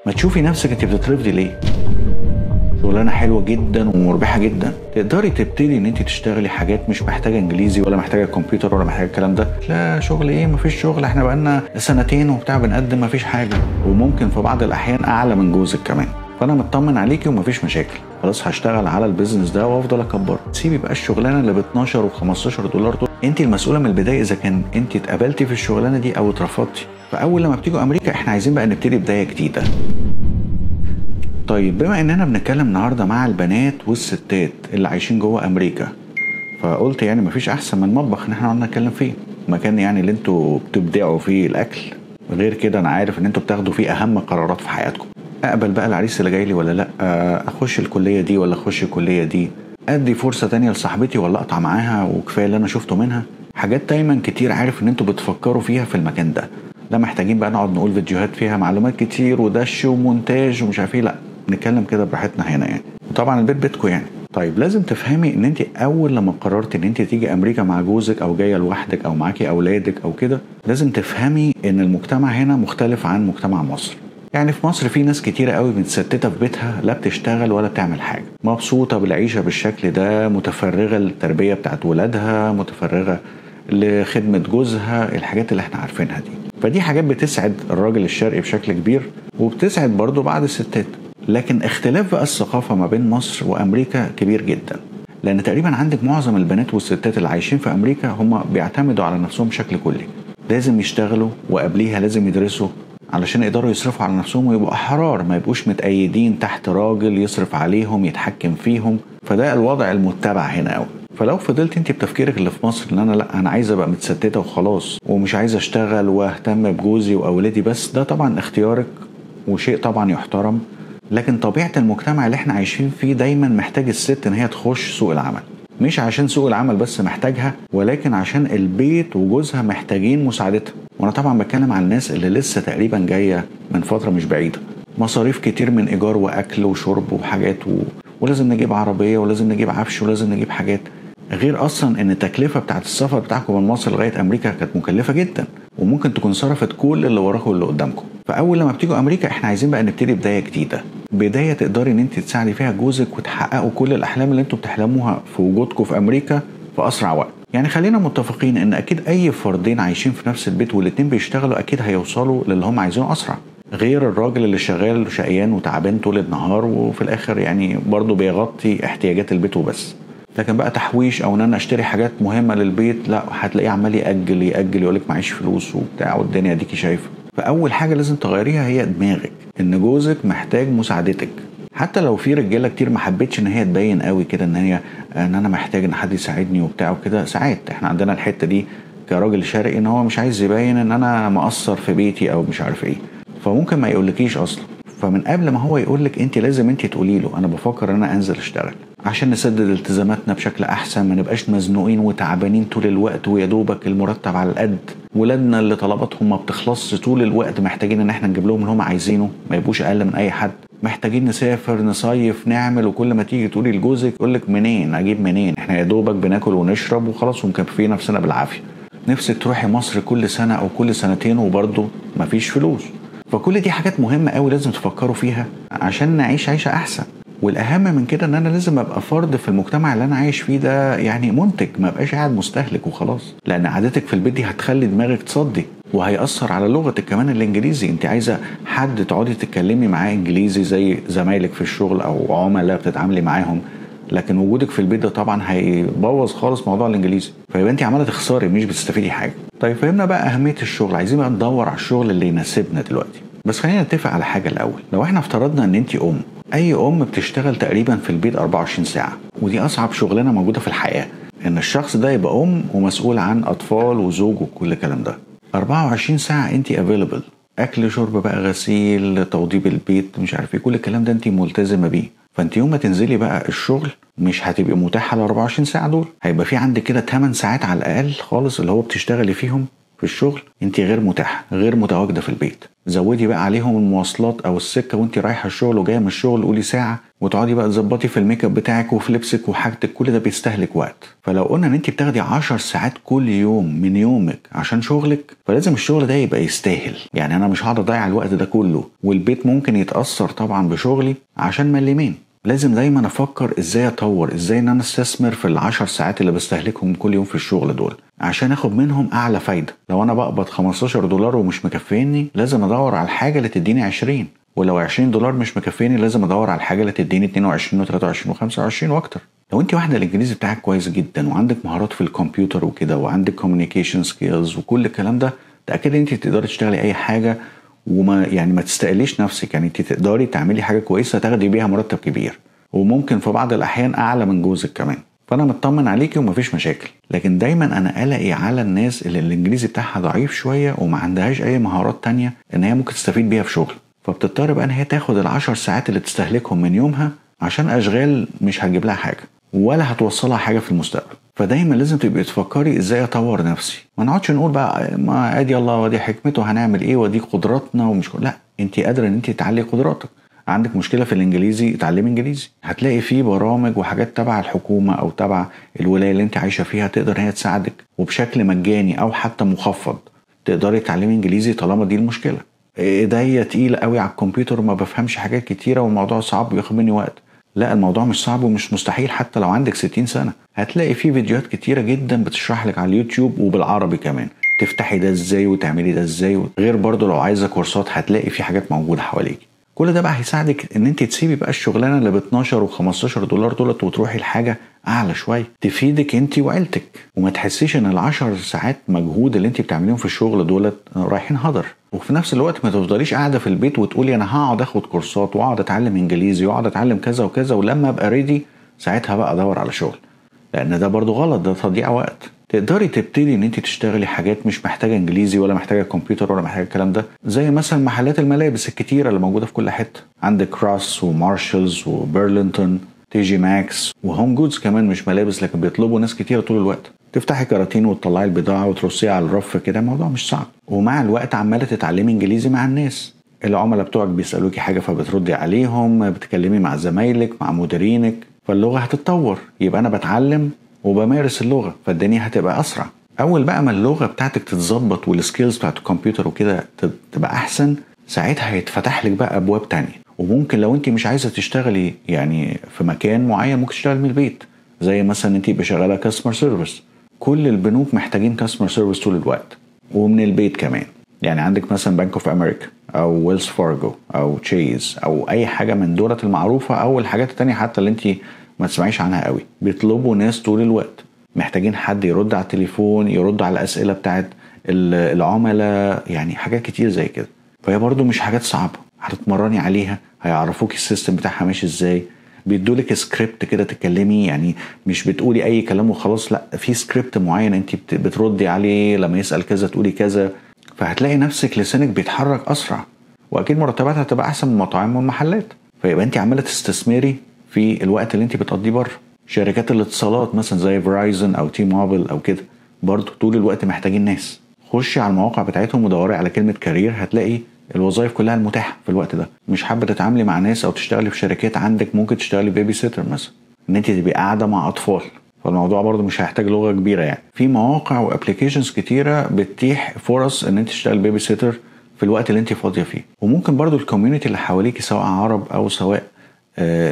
ما تشوفي نفسك انت بتترفضي ليه؟ شغلانة حلوة جدا ومربحه جدا، تقدري تبتدي ان انت تشتغلي حاجات مش محتاجه انجليزي ولا محتاجه كمبيوتر ولا محتاجه الكلام ده. لا شغل ايه، مفيش شغل، احنا بقالنا سنتين وبتاع بنقدم مفيش حاجة، وممكن في بعض الاحيان اعلى من جوزك كمان. فانا مطمن عليكي ومفيش مشاكل، خلاص هشتغل على ال business ده وافضل اكبره. سيبي بقى الشغلانة اللي ب 12 و15 دولار دول، انت المسؤولة من البداية اذا كان انت اتقبلتي في الشغلانة دي او اترفضتي. فاول لما بتيجوا امريكا احنا عايزين بقى نبتدي بداية جديدة. طيب بما اننا بنتكلم النهارده مع البنات والستات اللي عايشين جوه امريكا، فقلت يعني مفيش احسن من مطبخ ان احنا نقعد نتكلم فيه، مكان يعني اللي انتوا بتبدعوا فيه الاكل. غير كده انا عارف ان انتوا بتاخدوا فيه اهم قرارات في حياتكم. اقبل بقى العريس اللي جاي لي ولا لا؟ اخش الكلية دي ولا اخش الكلية دي؟ ادي فرصة تانية لصاحبتي ولا اقطع معاها وكفاية اللي انا شفته منها؟ حاجات دايما كتير عارف ان انتوا بتفكروا فيها في المكان ده. لا محتاجين بقى نقعد نقول فيديوهات فيها معلومات كتير ودش ومونتاج ومش عارف ايه، لا نتكلم كده براحتنا هنا يعني. وطبعا البيت بيتكم يعني. طيب لازم تفهمي ان انت اول لما قررتي ان انت تيجي امريكا مع جوزك او جاية لوحدك او معاكي اولادك او كده، لازم تفهمي ان المجتمع هنا مختلف عن مجتمع مصر. يعني في مصر في ناس كتيرة قوي متستتة في بيتها، لا بتشتغل ولا بتعمل حاجة، مبسوطة بالعيشة بالشكل ده، متفرغة للتربية بتاعت ولادها، متفرغة لخدمة جوزها، الحاجات اللي احنا عارفينها دي. فدي حاجات بتسعد الراجل الشرقي بشكل كبير، وبتسعد برضو بعض الستات. لكن اختلاف بقى الثقافة ما بين مصر وأمريكا كبير جدا، لأن تقريبا عندك معظم البنات والستات اللي عايشين في أمريكا هم بيعتمدوا على نفسهم بشكل كلي، لازم يشتغلوا وقبليها لازم يدرسوا علشان يقدروا يصرفوا على نفسهم ويبقوا أحرار، ما يبقوش متأيدين تحت راجل يصرف عليهم يتحكم فيهم. فده الوضع المتبع هنا قوي. فلو فضلت انت بتفكيرك اللي في مصر ان انا لا انا عايزه ابقى متستته وخلاص ومش عايزه اشتغل واهتم بجوزي واولادي بس، ده طبعا اختيارك وشيء طبعا يحترم. لكن طبيعة المجتمع اللي احنا عايشين فيه دايما محتاج الست ان هي تخش سوق العمل، مش عشان سوق العمل بس محتاجها، ولكن عشان البيت وجوزها محتاجين مساعدتها. وانا طبعا بتكلم عن الناس اللي لسه تقريبا جاية من فترة مش بعيدة، مصاريف كتير من ايجار واكل وشرب وحاجات ولازم نجيب عربية ولازم نجيب عفش ولازم نجيب حاجات، غير اصلا ان التكلفة بتاعت السفر بتاعكم من مصر لغاية امريكا كانت مكلفة جدا، وممكن تكون صرفت كل اللي وراكم واللي قدامكم. فاول لما بتيجوا امريكا احنا عايزين بقى نبتدي بداية جديدة، بداية تقدري ان انت تساعدي فيها جوزك وتحققوا كل الاحلام اللي انتوا بتحلموها في وجودكم في امريكا في اسرع وقت. يعني خلينا متفقين ان اكيد اي فردين عايشين في نفس البيت والاتنين بيشتغلوا اكيد هيوصلوا للي هم عايزينه اسرع، غير الراجل اللي شغال وشقيان وتعبان طول النهار وفي الاخر يعني برضه بيغطي احتياجات البيت وبس. لكن بقى تحويش او ان انا اشتري حاجات مهمة للبيت، لا هتلاقيه عمال ياجل ياجل يقول لك معيش فلوس وبتاع والدنيا ديكي شايفه. فاول حاجة لازم تغيريها هي دماغك، ان جوزك محتاج مساعدتك. حتى لو في رجاله كتير ما حبتش ان هي تبين قوي كده ان هي ان انا محتاج ان حد يساعدني وبتاع وكده، ساعات احنا عندنا الحتة دي كراجل شرقي ان هو مش عايز يبين ان انا مقصر في بيتي او مش عارف ايه، فممكن ما يقولكيش اصلا. فمن قبل ما هو يقولك انت لازم انت تقولي له انا بفكر ان انا انزل اشتغل عشان نسدد التزاماتنا بشكل احسن، ما نبقاش مزنوقين وتعبانين طول الوقت ويا دوبك المرتب على القد، ولادنا اللي طلباتهم ما بتخلصش طول الوقت محتاجين ان احنا نجيب لهم اللي هم عايزينه، ما يبقوش اقل من اي حد، محتاجين نسافر نصيف نعمل. وكل ما تيجي تقولي لجوزك يقولك منين اجيب منين، احنا يا دوبك بناكل ونشرب وخلاص ومكفيين نفسنا بالعافية. نفسك تروحي مصر كل سنة او كل سنتين وبرضه مفيش فلوس. فكل دي حاجات مهمة قوي لازم تفكروا فيها عشان نعيش عيشه احسن. والاهم من كده ان انا لازم ابقى فرد في المجتمع اللي انا عايش فيه ده، يعني منتج، ما ابقاش قاعد مستهلك وخلاص. لان عادتك في البيت دي هتخلي دماغك تصدي، وهيأثر على لغتك كمان الانجليزي. انت عايزه حد تقعدي تتكلمي معاه انجليزي زي زمايلك في الشغل او عملاء بتتعاملي معاهم، لكن وجودك في البيت ده طبعا هيبوظ خالص موضوع الانجليزي، فيبقى انت عماله تخسري مش بتستفيدي حاجة. طيب فهمنا بقى اهمية الشغل، عايزين بقى ندور على الشغل اللي يناسبنا دلوقتي. بس خلينا نتفق على حاجة الاول. لو احنا افترضنا ان انت ام، اي ام بتشتغل تقريبا في البيت 24 ساعة، ودي اصعب شغلانة موجودة في الحياة، ان الشخص ده يبقى ام ومسؤول عن اطفال وزوج وكل الكلام ده. 24 ساعة انت available، اكل شرب بقى، غسيل، توضيب البيت، مش عارف ايه، كل الكلام ده انت ملتزمة بيه. فانت يوم ما تنزلي بقى الشغل مش هتبقي متاحة ال 24 ساعة دول، هيبقى في عندك كده 8 ساعات على الاقل خالص اللي هو بتشتغلي فيهم، في الشغل انت غير متاحة، غير متواجدة في البيت. زودي بقى عليهم المواصلات او السكة وانت رايحة الشغل وجاية من الشغل، قولي ساعة، وتقعدي بقى تظبطي في الميك اب بتاعك وفي لبسك وحاجتك، كل ده بيستهلك وقت. فلو قلنا ان انت بتاخدي 10 ساعات كل يوم من يومك عشان شغلك، فلازم الشغل ده يبقى يستاهل. يعني انا مش هقعد اضيع الوقت ده كله، والبيت ممكن يتاثر طبعا بشغلي عشان مليمين. لازم دايما افكر ازاي اطور، ازاي ان انا استثمر في ال10 ساعات اللي بستهلكهم كل يوم في الشغل دول عشان اخد منهم اعلى فايده. لو انا بقبض $15 ومش مكفيني، لازم ادور على الحاجة اللي تديني 20، ولو $20 مش مكفيني لازم ادور على الحاجة اللي تديني 22 و23 و25 واكتر. لو انت واحدة الانجليزي بتاعك كويس جدا وعندك مهارات في الكمبيوتر وكده وعندك communication skills وكل الكلام ده، تاكدي ان انت تقدري تشتغلي اي حاجة، وما يعني ما تستقليش نفسك. يعني انت تقدري تعملي حاجة كويسة تاخدي بيها مرتب كبير، وممكن في بعض الاحيان اعلى من جوزك كمان. فانا مطمن عليكي ومفيش مشاكل. لكن دايما انا قلقي على الناس اللي الانجليزي بتاعها ضعيف شوية وما عندهاش اي مهارات تانية ان هي ممكن تستفيد بيها في شغل، فبتضطر بقى ان هي تاخد ال10 ساعات اللي بتستهلكهم من يومها عشان اشغال مش هتجيب لها حاجة ولا هتوصلها حاجة في المستقبل. فدايما لازم تبقي تفكري ازاي اطور نفسي، ما نقعدش نقول بقى ما ادي الله ودي حكمته هنعمل ايه ودي قدراتنا ومش لا، انت قادرة ان انت تعلي قدراتك. عندك مشكلة في الانجليزي، اتعلمي انجليزي. هتلاقي في برامج وحاجات تبع الحكومة او تبع الولاية اللي انت عايشه فيها تقدر هي تساعدك، وبشكل مجاني او حتى مخفض تقدري تتعلمي انجليزي طالما دي المشكلة. ايديا تقيلة قوي على الكمبيوتر وما بفهمش حاجات كتيرة والموضوع صعب وياخد مني وقت. لا، الموضوع مش صعب ومش مستحيل. حتى لو عندك 60 سنة هتلاقي في فيديوهات كتيرة جدا بتشرح لك على اليوتيوب وبالعربي كمان، تفتحي ده ازاي وتعملي ده ازاي. غير برضو لو عايزه كورسات هتلاقي في حاجات موجودة حواليك. كل ده بقى هيساعدك ان انت تسيبي بقى الشغلانة اللي ب 12 و15 دولار دولت وتروحي لحاجة اعلى شوية تفيدك انت وعيلتك، وما تحسيش ان ال10 ساعات مجهود اللي انت بتعمليهم في الشغل دولت رايحين هدر. وفي نفس الوقت ما تفضليش قاعدة في البيت وتقولي انا هقعد اخد كورسات واقعد اتعلم انجليزي واقعد اتعلم كذا وكذا، ولما ابقى ready ساعتها بقى ادور على شغل، لان ده برضو غلط، ده تضييع وقت. تقدري تبتدي ان انت تشتغلي حاجات مش محتاجه انجليزي ولا محتاجه كمبيوتر ولا محتاجه الكلام ده، زي مثلا محلات الملابس الكتيرة اللي موجودة في كل حتة. عندك Ross و Marshalls و Burlington، TJ Maxx و HomeGoods كمان، مش ملابس لكن بيطلبوا ناس كتيرة طول الوقت. تفتحي كراتين وتطلعي البضاعة وترصيها على الرف كده، الموضوع مش صعب. ومع الوقت عماله تتعلمي انجليزي مع الناس، العملاء بتوعك بيسالوكي حاجة فبتردي عليهم، بتكلمي مع زمايلك مع مديرينك، فاللغه هتتطور. يبقى انا بتعلم وبمارس اللغة، فالدنيا هتبقى اسرع. اول بقى ما اللغة بتاعتك تتظبط وال skills بتاعت الكمبيوتر وكده تبقى احسن، ساعتها هيتفتح لك بقى ابواب تانية. وممكن لو انت مش عايزه تشتغلي يعني في مكان معين ممكن تشتغلي من البيت، زي مثلا انت يبقى شغالة customer service. كل البنوك محتاجين customer service طول الوقت، ومن البيت كمان. يعني عندك مثلا Bank of America او Wells Fargo او Chase او اي حاجة من دولت المعروفة، او الحاجات التانية حتى اللي انت ما تسمعيش عنها قوي، بيطلبوا ناس طول الوقت، محتاجين حد يرد على التليفون، يرد على الاسئلة بتاعت العملاء، يعني حاجات كتير زي كده. فهي برضو مش حاجات صعبة، هتتمرني عليها، هيعرفوك ال system بتاعها ماشي ازاي، بيدولك سكريبت كده تتكلمي، يعني مش بتقولي اي كلام وخلاص، لا في سكريبت معين انت بتردي عليه، لما يسأل كذا تقولي كذا، فهتلاقي نفسك لسانك بيتحرك اسرع، واكيد مرتباتها هتبقى احسن من المطاعم والمحلات. فيبقى انت عماله تستثمري في الوقت اللي انت بتقضيه بره. شركات الاتصالات مثلا زي Verizon او T-Mobile او كده برضه طول الوقت محتاجين ناس. خشي على المواقع بتاعتهم ودوري على كلمة career، هتلاقي الوظائف كلها المتاحة في الوقت ده. مش حابة تتعاملي مع ناس او تشتغلي في شركات، عندك ممكن تشتغلي babysitter مثلا، ان انت تبقي قاعدة مع اطفال، فالموضوع برضه مش هيحتاج لغة كبيرة. يعني في مواقع و applications كتيرة بتتيح فرص ان انت تشتغلي babysitter في الوقت اللي انت فاضية فيه. وممكن برضه ال community اللي حواليكي سواء عرب او سواء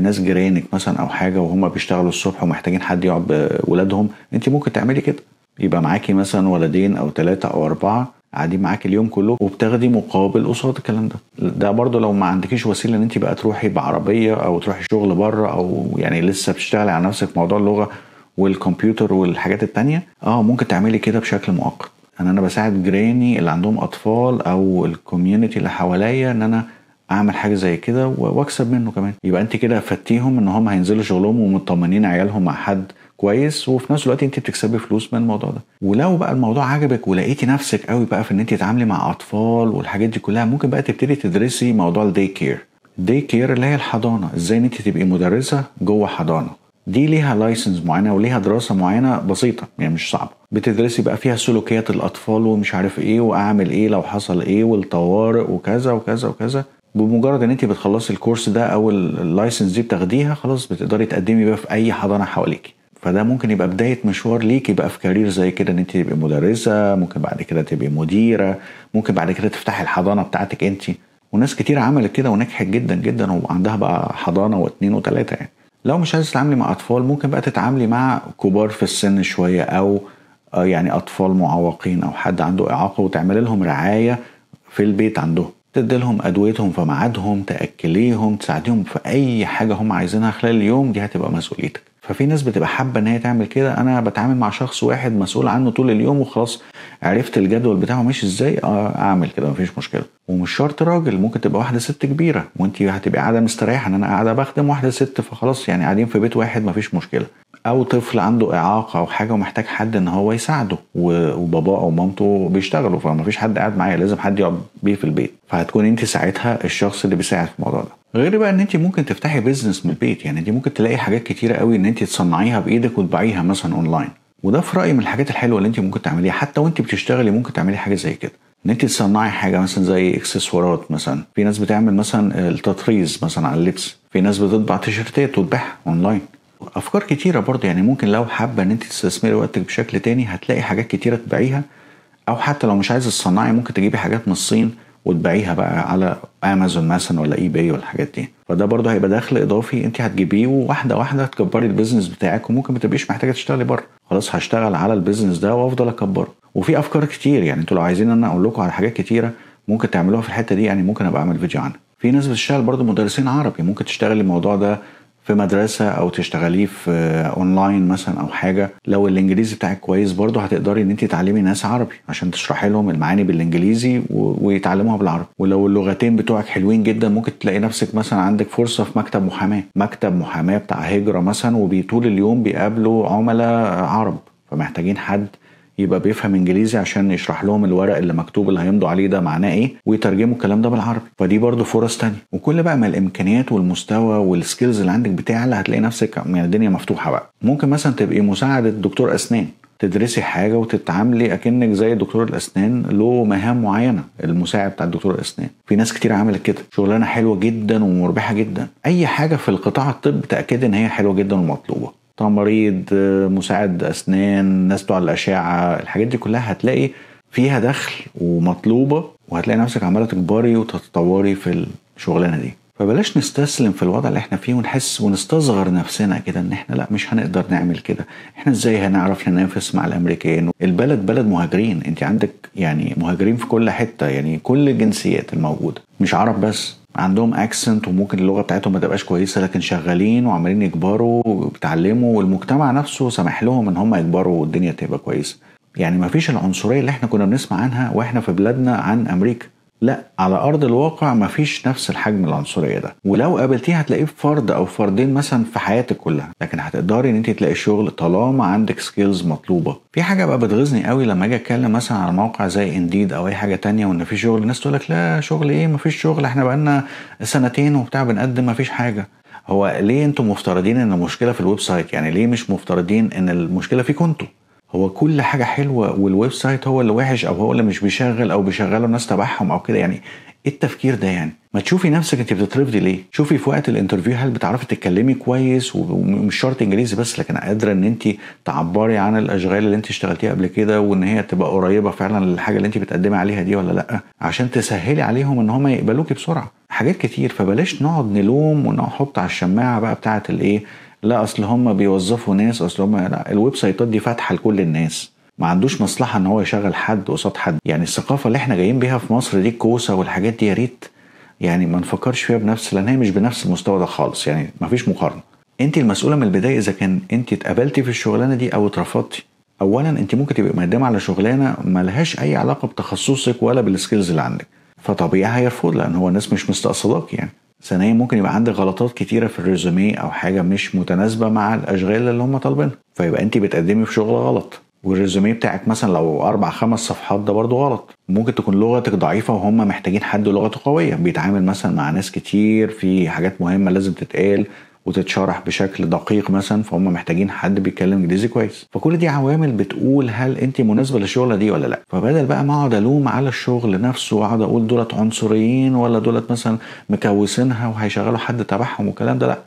ناس جيرانك مثلا او حاجة، وهم بيشتغلوا الصبح ومحتاجين حد يقعد بولادهم، انت ممكن تعملي كده، يبقى معاكي مثلا ولدين او 3 او 4 قاعدين معاكي اليوم كله، وبتاخدي مقابل قصاد الكلام ده. ده برضو لو ما عندكيش وسيلة ان انت بقى تروحي بعربيه او تروحي شغل بره، او يعني لسه بتشتغلي على نفسك في موضوع اللغة والكمبيوتر والحاجات التانية، ممكن تعملي كده بشكل مؤقت. انا بساعد جيراني اللي عندهم اطفال او ال community اللي حواليا ان انا اعمل حاجة زي كده واكسب منه كمان. يبقى انت كده فتيهم ان هم هينزلوا شغلهم ومطمنين عيالهم مع حد كويس، وفي نفس الوقت انت بتكسبي فلوس من الموضوع ده. ولو بقى الموضوع عجبك ولقيتي نفسك قوي بقى في ان انت تتعاملي مع اطفال والحاجات دي كلها، ممكن بقى تبتدي تدرسي موضوع ال day care. ال day care اللي هي الحضانة، ازاي ان انت تبقي مدرسه جوه حضانة. دي ليها license معينة وليها دراسة معينة بسيطة، يعني مش صعبة. بتدرسي بقى فيها سلوكيات الاطفال ومش عارف ايه، واعمل ايه لو حصل ايه، والطوارئ وكذا وكذا وكذا. بمجرد ان انت بتخلصي ال course ده او ال license دي بتاخديها، خلاص بتقدري تقدمي بقى في اي حضانة حواليكي. فده ممكن يبقى بداية مشوار ليكي بقى في career زي كده، ان انت تبقي مدرسه، ممكن بعد كده تبقي مديره، ممكن بعد كده تفتحي الحضانة بتاعتك انت. وناس كتير عملت كده ونجحت جدا جدا، وعندها بقى حضانة واثنين وثلاثة يعني. لو مش عايزه تتعاملي مع اطفال، ممكن بقى تتعاملي مع كبار في السن شوية، او يعني اطفال معوقين او حد عنده اعاقه، وتعملي لهم رعاية في البيت عندهم، تدي لهم ادويتهم في ميعادهم، تاكليهم، تساعديهم في اي حاجة هم عايزينها خلال اليوم، دي هتبقى مسؤوليتك. ففي ناس بتبقى حابة ان هي تعمل كده. انا بتعامل مع شخص واحد مسؤول عنه طول اليوم وخلاص، عرفت الجدول بتاعه ماشي ازاي، اعمل كده مفيش مشكلة. ومش شرط راجل، ممكن تبقى واحدة ست كبيرة، وانت هتبقي قاعدة مستريحه ان انا قاعدة بخدم واحدة ست، فخلاص يعني قاعدين في بيت واحد مفيش مشكلة. او طفل عنده اعاقه او حاجة ومحتاج حد ان هو يساعده، وباباه او مامته بيشتغلوا، فمفيش حد قاعد معايا، لازم حد يقعد بيه في البيت، فهتكون انت ساعتها الشخص اللي بيساعد في الموضوع ده. غير بقى ان انت ممكن تفتحي business من البيت، يعني انت ممكن تلاقي حاجات كتيرة قوي ان انت تصنعيها بايدك وتبيعيها مثلا اونلاين. وده في رايي من الحاجات الحلوة اللي انت ممكن تعمليها حتى وانت بتشتغلي. ممكن تعملي حاجة زي كده، ان انت تصنعي حاجة مثلا زي اكسسوارات مثلا. في ناس بتعمل مثلا التطريز مثلا على اللبس، في ناس بتطبع تيشيرتات وتبيعها اونلاين. افكار كتيرة برضه يعني. ممكن لو حابة ان انت تستثمري وقتك بشكل تاني هتلاقي حاجات كتيرة تبيعيها، او حتى لو مش عايزه تصنعي ممكن تجيبي حاجات من الصين وتبيعيها بقى على امازون مثلا ولا eBay ولا الحاجات دي. فده برضه هيبقى دخل اضافي انت هتجيبيه، وواحدة واحدة تكبري ال business بتاعك، وممكن ما تبقيش محتاجه تشتغلي بره، خلاص هشتغل على ال business ده وافضل اكبره. وفي افكار كتير يعني، انتوا لو عايزين ان انا اقول لكم على حاجات كتيرة ممكن تعملوها في الحتة دي يعني، ممكن ابقى اعمل فيديو عنها. في ناس بتشتغل برضه مدرسين عربي، ممكن تشتغلي الموضوع ده في مدرسة أو تشتغليه في أونلاين مثلا أو حاجة. لو الإنجليزي بتاعك كويس برضه هتقدري إن أنت تعلمي ناس عربي عشان تشرحي لهم المعاني بالإنجليزي ويتعلموها بالعربي. ولو اللغتين بتوعك حلوين جدا ممكن تلاقي نفسك مثلا عندك فرصة في مكتب محاماة، مكتب محاماة بتاع هجرة مثلا، وبيطول اليوم بيقابلوا عملاء عرب، فمحتاجين حد يبقى بيفهم انجليزي عشان يشرح لهم الورق اللي مكتوب اللي هيمضوا عليه ده معناه ايه، ويترجموا الكلام ده بالعربي. فدي برضو فرص تانية. وكل بقى ما الامكانيات والمستوى وال skills اللي عندك بتعلى هتلاقي نفسك يعني الدنيا مفتوحة بقى. ممكن مثلا تبقي مساعدة دكتور اسنان، تدرسي حاجة وتتعاملي اكنك زي دكتور الاسنان له مهام معينة، المساعد بتاع دكتور الاسنان. في ناس كتير عملت كده، شغلانة حلوة جدا ومربحه جدا. اي حاجة في القطاع الطب تاكد ان هي حلوة جدا ومطلوبه. تمريض، مساعد اسنان، ناس بتوع الاشعة، الحاجات دي كلها هتلاقي فيها دخل ومطلوبه، وهتلاقي نفسك عماله تكبري وتتطوري في الشغلانة دي. فبلاش نستسلم في الوضع اللي احنا فيه ونحس ونستصغر نفسنا كده ان احنا لا مش هنقدر نعمل كده، احنا ازاي هنعرف ننافس مع الامريكان؟ البلد بلد مهاجرين، انت عندك يعني مهاجرين في كل حتة، يعني كل الجنسيات الموجودة، مش عرب بس، عندهم accent وممكن اللغة بتاعتهم ما تبقاش كويسة، لكن شغالين وعمالين يكبروا وبيتعلموا، والمجتمع نفسه سمح لهم ان هم يكبروا والدنيا تبقى كويسة. يعني ما فيش العنصرية اللي احنا كنا بنسمع عنها واحنا في بلادنا عن امريكا، لا على ارض الواقع ما فيش نفس الحجم العنصرية ده. ولو قابلتيه هتلاقيه فرد او فردين مثلا في حياتك كلها، لكن هتقدري ان انت تلاقي شغل طالما عندك skills مطلوبه. في حاجة بقى بتغيظني قوي لما اجي اتكلم مثلا على موقع زي Indeed او اي حاجة تانية وان في شغل، الناس تقول لك لا شغل ايه، ما فيش شغل، احنا بقالنا سنتين وبتاع بنقدم ما فيش حاجة. هو ليه انتم مفترضين ان المشكلة في ال website؟ يعني ليه مش مفترضين ان المشكلة فيكم انتوا؟ هو كل حاجة حلوة وال website هو اللي وحش، او هو اللي مش بيشغل، او بيشغله الناس تبعهم او كده؟ يعني ايه التفكير ده؟ يعني ما تشوفي نفسك انت بتترفضي ليه؟ شوفي في وقت ال interview هل بتعرفي تتكلمي كويس، ومش شرط انجليزي بس، لكن قادرة ان انت تعبري عن الاشغال اللي انت اشتغلتيها قبل كده، وان هي تبقى قريبه فعلا للحاجة اللي انت بتقدمي عليها دي ولا لا، عشان تسهلي عليهم ان هم يقبلوكي بسرعة. حاجات كتير. فبلاش نقعد نلوم ونحط على الشماعه بقى بتاعه الايه، لا اصل هم بيوظفوا ناس، اصل هم لا، ال website ات دي فاتحة لكل الناس، ما عندوش مصلحة ان هو يشغل حد قصاد حد. يعني الثقافة اللي احنا جايين بيها في مصر دي، الكوسه والحاجات دي، يا ريت يعني ما نفكرش فيها بنفس، لان هي مش بنفس المستوى ده خالص، يعني ما فيش مقارنة. انت المسؤولة من البداية اذا كان انت اتقبلتي في الشغلانة دي او اترفضتي. اولا انت ممكن تبقي مقدمه على شغلانة ما لهاش اي علاقة بتخصصك ولا بال skills اللي عندك، فطبيعي هيرفض لان هو الناس مش مستقصداك يعني. ثانيا ممكن يبقى عندك غلطات كتيرة في ال résumé او حاجة مش متناسبة مع الاشغال اللي هم طالبينها، فيبقى انت بتقدمي في شغل غلط. وال résumé بتاعك مثلا لو 4-5 صفحات ده برضو غلط. ممكن تكون لغتك ضعيفة وهم محتاجين حد لغته قوية، بيتعامل مثلا مع ناس كتير، في حاجات مهمة لازم تتقال وتتشرح بشكل دقيق مثلا، فهم محتاجين حد بيتكلم انجليزي كويس. فكل دي عوامل بتقول هل انت مناسبة للشغله دي ولا لا. فبدل بقى ما اقعد الوم على الشغل نفسه واقعد اقول دولت عنصريين ولا دولت مثلا مكوسينها وهيشغلوا حد تبعهم والكلام ده، لا،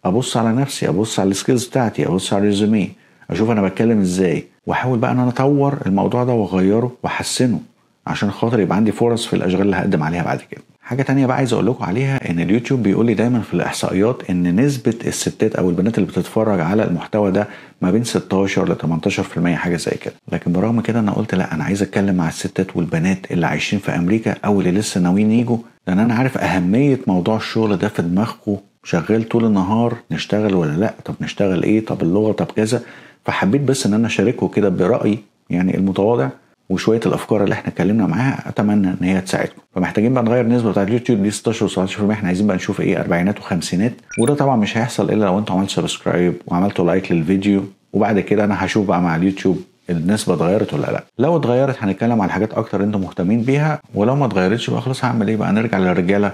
ابص على نفسي، ابص على ال skills بتاعتي، ابص على ال resume، اشوف انا بتكلم ازاي، واحاول بقى ان انا اطور الموضوع ده واغيره واحسنه عشان خاطر يبقى عندي فرص في الاشغال اللي هقدم عليها بعد كده. حاجة تانية بقى عايز اقول لكم عليها، ان اليوتيوب بيقول لي دايما في الاحصائيات ان نسبه الستات او البنات اللي بتتفرج على المحتوى ده ما بين 16 ل 18%، حاجة زي كده. لكن برغم كده انا قلت لا، انا عايز اتكلم مع الستات والبنات اللي عايشين في امريكا او اللي لسه ناويين يجوا، لان انا عارف اهمية موضوع الشغل ده في دماغكم، شغال طول النهار، نشتغل ولا لا، طب نشتغل ايه، طب اللغة، طب كذا. فحبيت بس ان انا اشارككم كده برايي يعني المتواضع وشوية الافكار اللي احنا اتكلمنا معاها، اتمنى ان هي تساعدكم. فمحتاجين بقى نغير النسبة بتاعت اليوتيوب دي 16 و17%، احنا عايزين بقى نشوف ايه، اربعينات وخمسينات. وده طبعا مش هيحصل الا لو انتوا عملتوا subscribe وعملتوا like للفيديو، وبعد كده انا هشوف بقى مع اليوتيوب النسبة اتغيرت ولا لا. لو اتغيرت هنتكلم على حاجات اكتر انتوا مهتمين بيها، ولو ما اتغيرتش بقى خلاص هعمل ايه بقى، نرجع للرجاله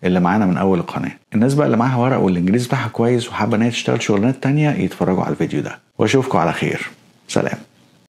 اللي معانا من اول القناة. الناس بقى اللي معاها ورق والانجليزي بتاعها كويس وحابة ان هي تشتغل شغلانات تانية يتفرجوا على الفيديو ده. واشوفكم على خير، سلام.